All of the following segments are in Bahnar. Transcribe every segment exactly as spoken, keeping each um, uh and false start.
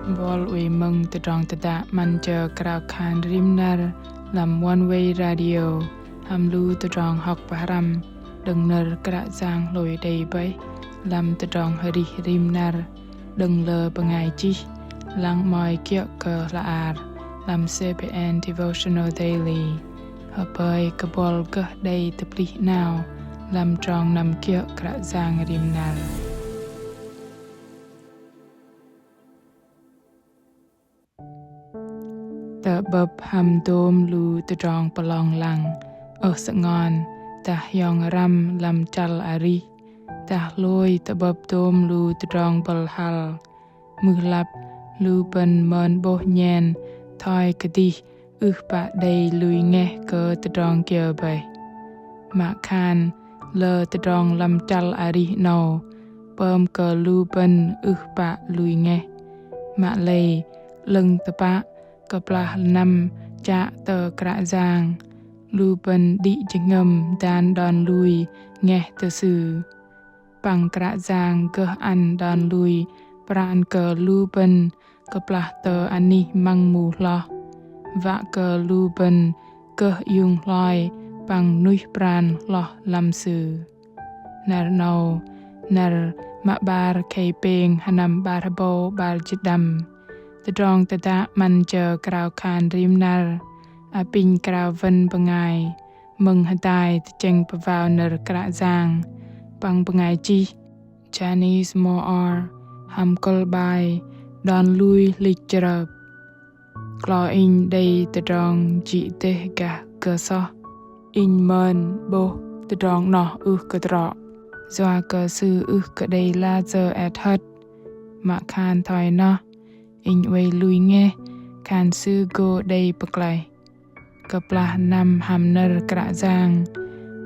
Bol wei mơ̆ng tơdrong tơdă 'Măn jơ krao khan rim năr lăm One Way Radio hăm lu tơdrong hŏk pơhrăm đơ̆ng nơ̆r Kră Yang hlôi đei bơih lăm tơdrong arih rim năr đơ̆ng lơ bơngai chih lăng 'mơ̆i kiơ̆ kơ hla ar lăm C B N Devotional Daily. Hơpơi kơ bol gơh đei tơplih 'nao lăm trong năm kiơ̆ Kră Yang rim năr. Tơ'bơ̆p hăm dôm lu tơdrong pơlong lăng, ưh sơngon, dah hiong răm lăm chăl arih, dah hlôi tơ'bơ̆p dôm lu tơdrong bơ̆l hăl. Mưh lăp lu bơ̆n mơn 'bôh nhen thoi kơdih ưh pă đei lui ngeh kơ tơdrong kiơ bơih. Mă khan lơ tơdrong lăm chăl arih 'nâu pơm kơ lu bơ̆n ưh pă lui ngeh. Mă lei 'lơ̆ng tơpă kơplah năm chă tơ Kră Yang, lu bơ̆n đĭ jơhngơ̆m dan đon lui ngeh tơ Sư. Păng Kră Yang gơh ăn đon lui pran kơ lu bơ̆n kơplah tơ anih măng mu hloh, wă kơ lu bơ̆n gơh iung hloi păng nuih pran hloh lăm Sư. Năr 'nâu, năr mă 'bar khei pêng hơnăm 'bar hơbâu 'bar jĭt đăm. Tơdrong tơdă 'Măn jơ krao khan rim năr apinh krao wơ̆n bơngai mơ̆ng hơdai tơchĕng pơwao nơ̆r Kră Yang păng bơngai chih Janice Moore hăm kơ̆l 'bai Đon lui hlĭch chrơp. Klo inh đei tơdrong jĭ dêh gah kơ soh, inh mơn 'bôh tơdrong 'noh ưh kơ trŏ, yua kơ sư ưh kơ đei lasơ et hơ̆t. Mă khan thoi noh, inh oei lui ngeh khan sư gô đei pơklaih. Kơplah năm hăm nơ̆r Kră Yang,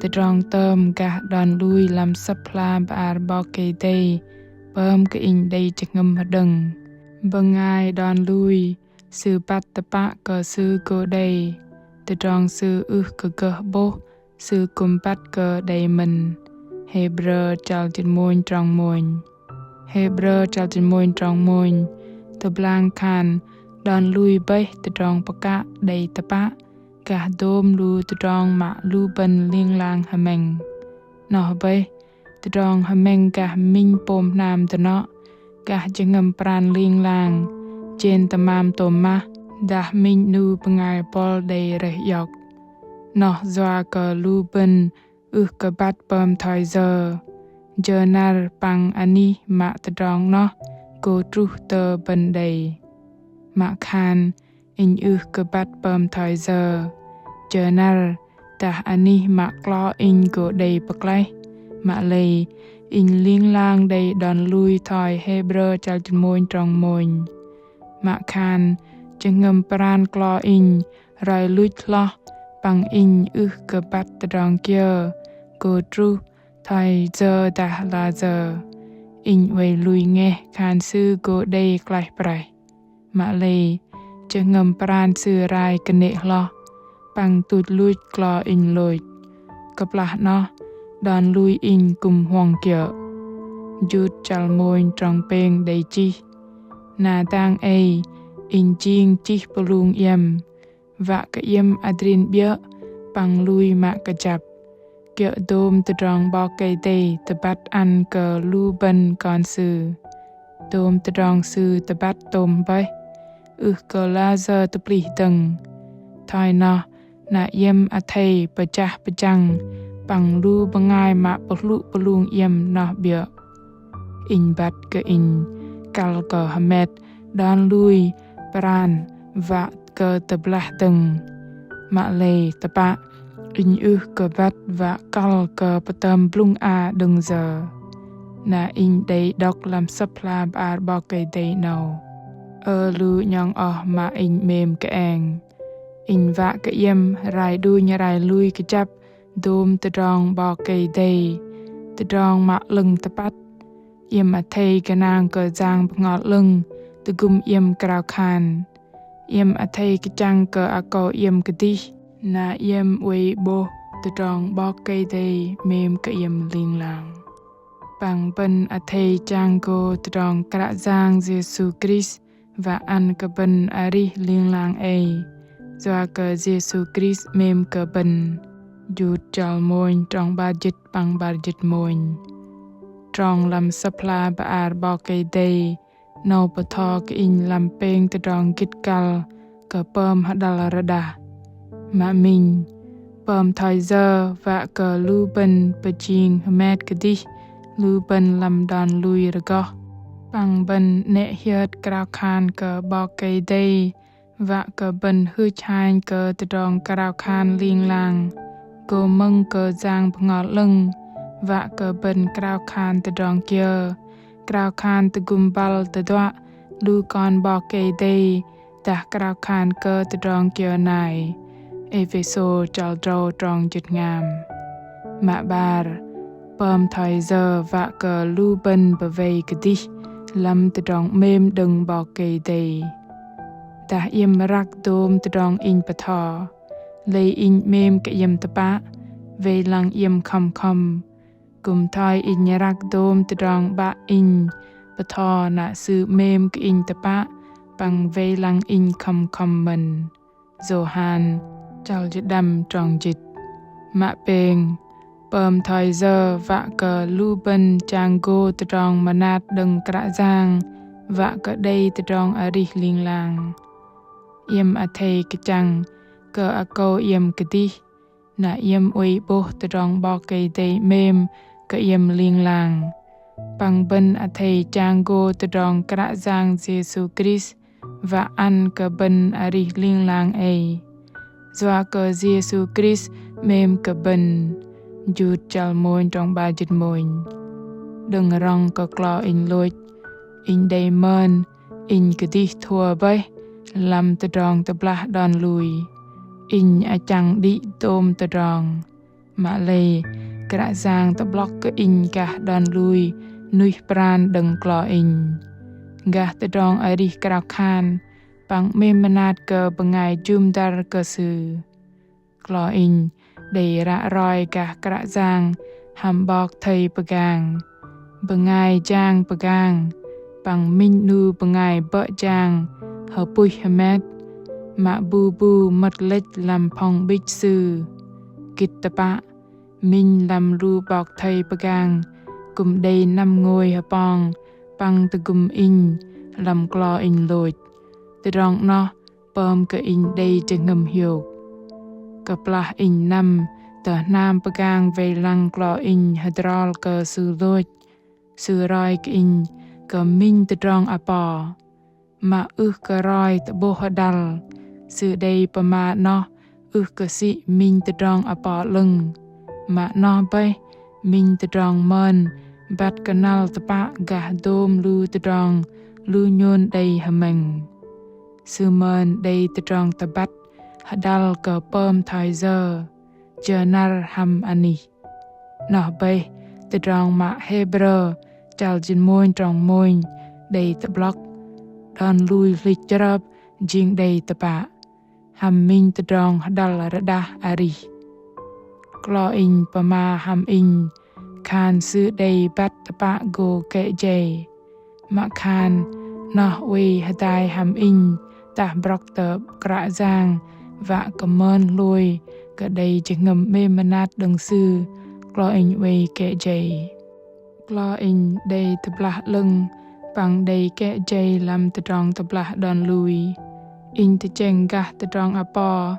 tơdrong tơm gah đon lui lăm Sơ̆p hla bơar 'Bok Kei-Dei pơm kơ inh đei jơhngơ̆m hơđơ̆ng. Bơngai đon lui, sư băt tơpă kơ sư gô đei, tơdrong sư ưh kơ gơh 'bôh, sư kư̆m băt kơ đei mơ̆n. Hêbrơ chăl jĭt mônh trong mônh. Hêbrơ chăl jĭt mônh trong mônh tơblang khan đon lui bơih tơdrong pơkă đei tơpă gah dôm lu tơdrong mă lu bơ̆n ling lang hơmĕng. Noh bơih tơdrong hơmĕng gah minh pôm hnam dơnŏ, gah jơhngơ̆m pran ling lang, jên tơmam tôm mah, dah minh 'nu bơngai bol đei rơih iŏk. Noh yua kơ lu bơ̆n ưh kơ băt pơm thoi yơ, jơ năr păng anih mă tơdrong 'noh gô truh tơ bơ̆n đei. Mă khan inh ưh kơ băt pơm thoi yơ, jơ năr dah anih mă klo inh gô đei pơklaih. Mă lei inh ling lang đei đon lui thoi Hêbrơ chăl jĭt mônh trong mônh. Mă khan jơhngơ̆m pran klo inh roi luch hloh, păng inh ưh kơ băt tơdrong kiơ gô truh thoi yơ dah lasơ. Inh oei lui ngeh khan sư gô đei klaih praih. Mă lei jơhngơ̆m pran sư rai kơnê̆ hloh, păng tuch luch klo inh lôch. Kơplah 'noh đon lui inh kư̆m huŏng kiơ̆. Jut chăl mônh trong pêng đei chih: Na dang ei inh jing chih pơlung iĕm, wă kơ iĕm adrin 'biơ̆ păng lui mă kơjăp kiơ̆ dôm tơdrong 'Bok Kei-Dei tơbăt ăn kơ lu bơ̆n kon Sư. Dôm tơdrong Sư tơbăt tôm bơih, ưh kơ lasơ tơplih dơ̆ng. Thoi noh na iĕm athei pơjah pơjăng păng lu bơngai mă pơhlŭ pơlung iĕm noh 'biơ̆. Inh băt kơ inh kăl kơ hơmet đon lui pran wă kơ tơblah dơ̆ng. Mă lei tơpă inh ưh kơ băt wă kăl kơ pơtơm blŭng a đơ̆ng yơ. Na inh đei đŏk lăm Sơ̆p hla bơar 'Bok Kei-Dei 'nâu. Ơ lu 'nhŏng oh mă inh 'mêm kơeng, inh wă kơ iĕm rai đunh rai lui kơjăp dôm tơdrong 'Bok Kei-Dei, tơdrong mă 'lơ̆ng tơpăt. Iĕm athei gơnang kơ Yang Bơhngol 'Lơ̆ng tơgŭm iĕm krao khan. Iĕm athei kơchăng kơ akâu iĕm kơdih, na iĕm oei 'bôh tơdrong 'Bok Kei-Dei 'mêm kơ iĕm ling lang. Păng bơ̆n athei chang gô tơdrong Kră Yang Yêsu Krist wă ăn kơ bơ̆n arih ling lang ei, yua kơ Yêsu Krist 'mêm kơ bơ̆n. Jut chăl mônh trong 'bar jĭt păng 'bar jĭt mônh. Trong lăm Sơ̆p hla bơar 'Bok Kei-Dei 'nâu bơtho kơ inh lăm pêng tơdrong gĭt kăl kơ pơm hơđăl rơđah. Mă minh, pơm thoi yơ wă kơ lu bơ̆n pơjing hơmet kơdih lu bơ̆n lăm đon lui rơgoh, păng bơ̆n 'nĕ hiơt krao khan kơ 'Bok Kei-Dei wă kơ bơ̆n hưch hanh kơ tơdrong krao khan ling lang, gô mơ̆ng kơ Yang Bơhngol 'Lơ̆ng, wă kơ bơ̆n krao khan tơdrong kiơ, krao khan tơgŭm băl tơduă lu kon 'Bok Kei-Dei, dah krao khan kơ tơdrong kiơ nai. Êphêsô chăl drâu trong jĭt hngam. Mă 'bar, pơm thoi yơ wă kơ lu bơ̆n bơwei kơdih lăm tơdrong 'mêm đơ̆ng 'Bok Kei-Dei. Dah iĕm răk dôm tơdrong inh bơtho, lei inh 'mêm kơ iĕm tơpă, wei lăng iĕm khŏm khŏm. Kư̆m thoi inh răk dôm tơdrong 'Bă inh bơtho, na Sư 'mêm kơ inh tơpă, păng wei lăng inh khŏm khŏm mơ̆n. Yôhan chăl jĭt đăm trong jĭt. Mă pêng, pơm thoi yơ wă kơ lu bơ̆n chang gô tơdrong mơnat đơ̆ng Kră Yang, wă kơ đei tơdrong arih ling lang. Iĕm athei kơchăng kơ akâu iĕm kơdih, na iĕm oei 'bôh tơdrong 'Bok Kei-Dei 'mêm kơ iĕm ling lang. Păng bơ̆n athei chang gô tơdrong Kră Yang Yêsu Krist wă ăn kơ bơ̆n arih ling lang ei. Yua kơ Yêsu Krist 'mêm kơ bơ̆n. Jut chăl mônh trong 'bar jĭt mônh. Đơ̆ng rŏng kơ klo inh lôch, inh đei mơn, inh kơdih thua bơih lăm tơdrong tơblah đon lui. Inh achăng đĭ dôm tơdrong. Mă lei, Kră Yang tơ'blŏk kơ inh gah đon lui nuih pran đơ̆ng klo inh. Gah tơdrong arih krao khan, păng 'mêm mơnat kơ bơngai jŭm dăr kơ Sư. Klo inh đei ră roi gah Kră Yang hăm 'bok thây pơgang, bơngai jang pơgang, păng minh 'nu bơngai bơ̆ jang hơpuih hơmet, mă bu bu mơ̆t lĕch lăm phŏng 'bĭch sư. Gĭt tơpă, minh lăm lu 'bok thây pơgang kư̆m đei năm ngôi hơpong păng tơgŭm inh lăm klo inh lôch. Tơdrong 'noh pơm kơ inh đei jơhngơ̆m hiôk. Kơplah inh năm tơ hnam pơgang wei lăng klo inh hơdrol kơ sư lôch, sư roi kơ inh kơ minh tơdrong apo. Mă ưh kơ roi tơ'bôh hơdăl, sư đei pơma 'noh ưh kơ sĭ minh tơdrong apo 'lơ̆ng. Mă 'noh bơih, minh tơdrong mơn băt kơnăl tơpă gah dôm lu tơdrong lu nhôn đei hơmĕng. Sư mơn đei tơdrong tơbăt hơdăl kơ pơm thoi yơ, jơ năr hăm anih. 'Noh bơih, tơdrong mă Hêbrơ chăl jĭt mônh trong mônh đei tơ'blŏk: Đon lui hlĭch chrơp jing đei tơpă hăm minh tơdrong hơdăl rơđah arih. Klo inh pơma hăm inh khan sư đei băt tơpă gô kĕ jei. Mă khan 'noh oei hơdai hăm inh tah brŏk tơ Kră Yang wă kơ mơn hlôi kơ đei jơhngơ̆m 'mêm mơnat đơ̆ng Sư, klo inh oei kĕ jei. Klo inh đei tơblah 'lơ̆ng păng đei kĕ jei lăm tơdrong tơblah đon lui. Inh tơchĕng gah tơdrong apo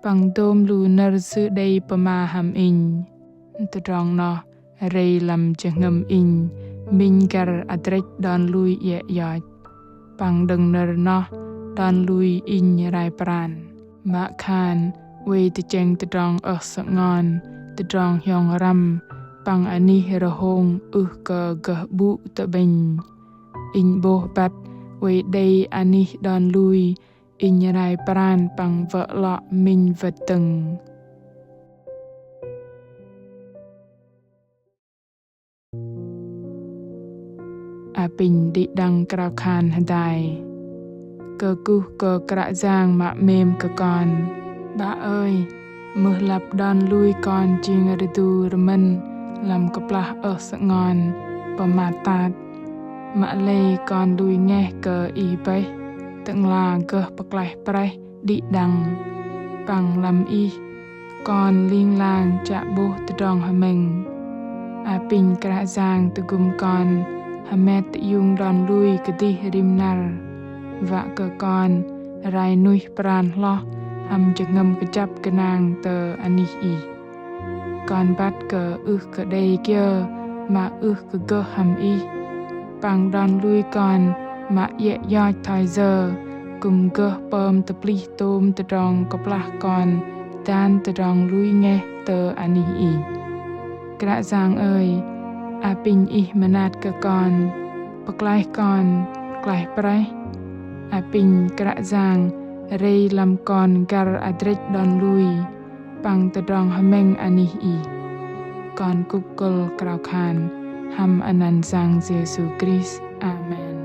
păng dôm lu nơ̆r sư đei pơma hăm inh. Tơdrong 'noh rei lăm jơhngơ̆m inh minh găr adrĕch đon lui iĕ ioch. Păng đơ̆ng nơ̆r 'noh đon lui inh rai pran. Mă khan oei tơchĕng tơdrong ơh sơngon, tơdrong hiong răm, păng anih rơhông ưh kơ gơh 'bŭ tơ'bĕnh. Inh 'bôh băt oei đei anih đon lui, inh rai pran păng wơ̆ 'lŏ minh wơ̆t dơ̆ng. Apinh đĭ đăng krao khan hơdai. Kơkuh kơ Kră Yang mă 'mêm kơ kon. 'Bă ơi, mưh lăp đon lui kon jing rơdu rơmơ̆n lăm kơplah ơh sơngon pơmat tat. Mă lei kon lui ngeh kơ Ih bơih. Tơ'ngla gơh pơklaih prĕh đĭ đăng. Păng lăm Ih, kon ling lang chă 'bôh tơdrong hơmĕng. Apinh Kră Yang tơgŭm kon hơmet tơiung đon lui kơdih rim năr, wă kơ kon rai nuih pran hloh hăm jơhngơ̆m kơjăp gơnang tơ anih Ih. Kon băt kơ ưh kơ đei kiơ mă ưh kơ gơh hăm Ih. Păng đon lui kon mă iĕ ioch thoi yơ kư̆m gơh pơm tơplih tôm tơdrong kơplah kon dan tơdrong lui ngeh tơ anih Ih. Kră Yang ơi, apinh Ih mơnat kơ kon, pơklaih kon klaih prĕh. Apinh Kră Yang rei lăm kon găr adrĕch đon lui păng tơdrong hơmĕng anih Ih. Kon kŭp kơ̆l krao khan hăm anăn Yang Yêsu Krist. Amen.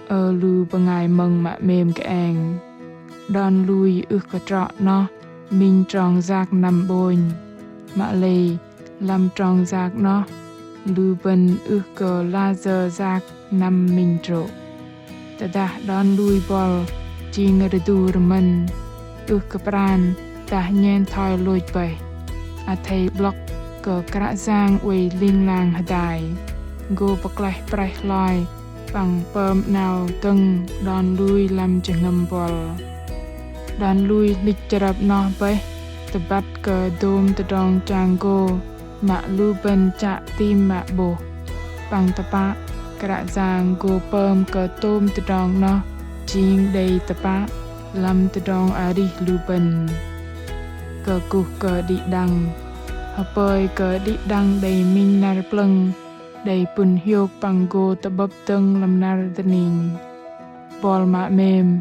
Ơ lu bơngai mơ̆ng mă 'mêm kơeng. Đon lui ưh kơ trŏ noh minh trong yak năm 'bônh. Mă lei lăm trong yak noh, lu bơ̆n ưh kơ layơ yak năm minh trŏ. Tơdah đon lui buăl jing rơdu rơmơ̆n, ưh kơ pran dah nhen thoi lôch bơih. Athei 'blŏk kơ Kră Yang oei ling lang hơdai, gô pơklaih prĕh hloi păng pơm 'nao dơ̆ng đon lui lăm jơhngơ̆m buăl. Đon lui hlĭch chrơp noh bơih tơbăt kơ dôm tơdrong chang gô mă lu bơ̆n chă tam mă 'bôh. Păng tơpă, Kră Yang gô pơm kơ tôm tơdrong noh jing đei tơpă lăm tơdrong arih lu bơ̆n. Kơkuh kơ đĭ đăng. Hơpơi kơ đĭ đăng đei minh năr plơ̆ng, đei pŭn hiôk păng gô tơ'bơ̆p dơ̆ng lăm năr dơning. Buăl mă 'mêm,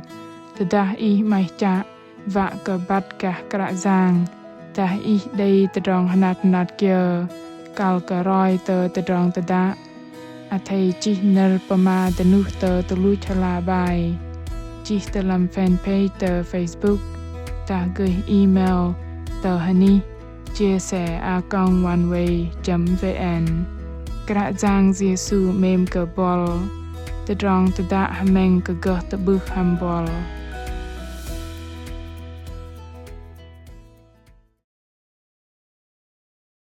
tơdah ih 'maih chă wă kơ băt gah Kră Yang, dah ih đei tơdrong hơnat hơnat kiơ kăl kơ roi tơ tơdrong tơdă, athei chih nơ̆r pơma dơnuh tơ tơluch hla bơar, chih tơ lăm fanpage tơ Facebook, dah gơih email tơ hơnih chia sẻ a còng oneway chấm vn. Kră Yang Yêsu 'mêm kơ buăl. Tơdrong tơdă hơmĕng kơ gơh tơ'bưh hăm buăl.